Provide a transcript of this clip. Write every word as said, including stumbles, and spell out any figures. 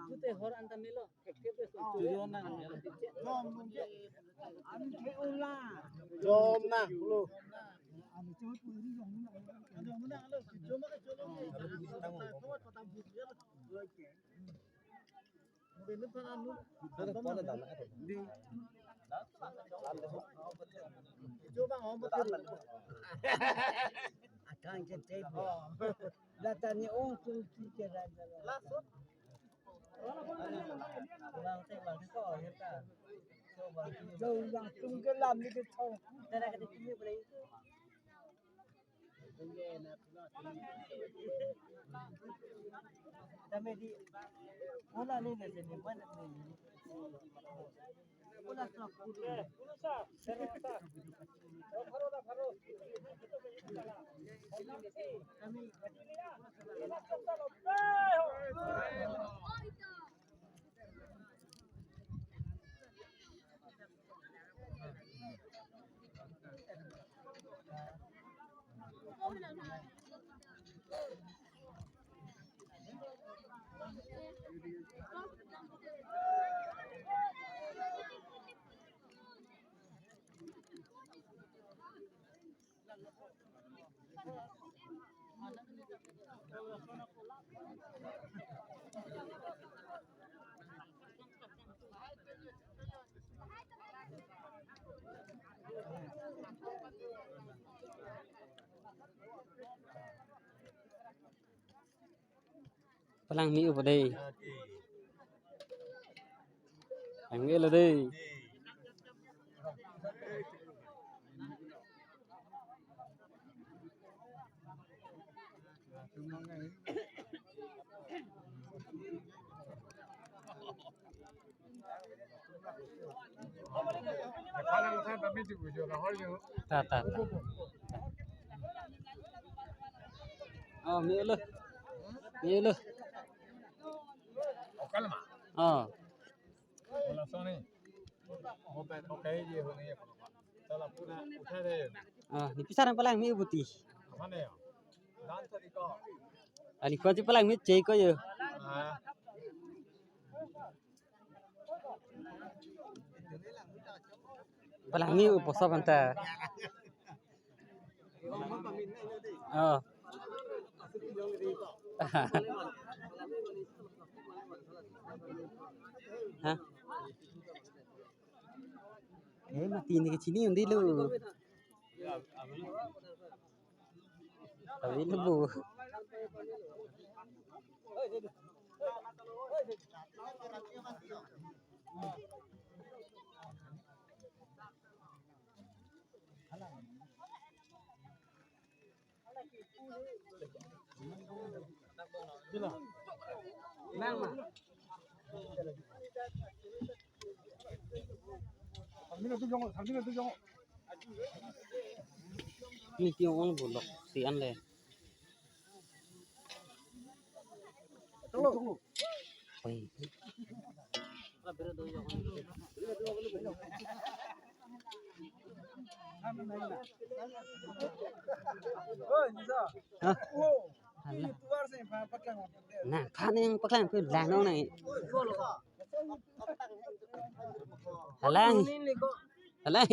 Pute hor anta melo. Jom nang, lo. Akan ke table. Datang ni ong tung ti ke raja. Ulang te, ulang te, ko, ya ta. Jauh ulang tung ke lam ni ke thong. Tara ke tinggi boleh itu. Kami di, bola ni na jadi mana ni? Bola tu aku. Palangmi upo dei. Palangmi lo dei. Ta, ta, ta. Oh, mi ulo. Mi ulo. Oh. Oh, ni pisa nang palangmi uputi. Ali kwan si palangmi che ko yo. Palangmi upo sab anta. Oh. Ha? Eh, mati ni kachini undi lo. Kami lebu. Ni ti ong bulok si an le. Oi. Ha? Hala. Nangphan nangpaklang ko lang nong nang. Halang. Halang.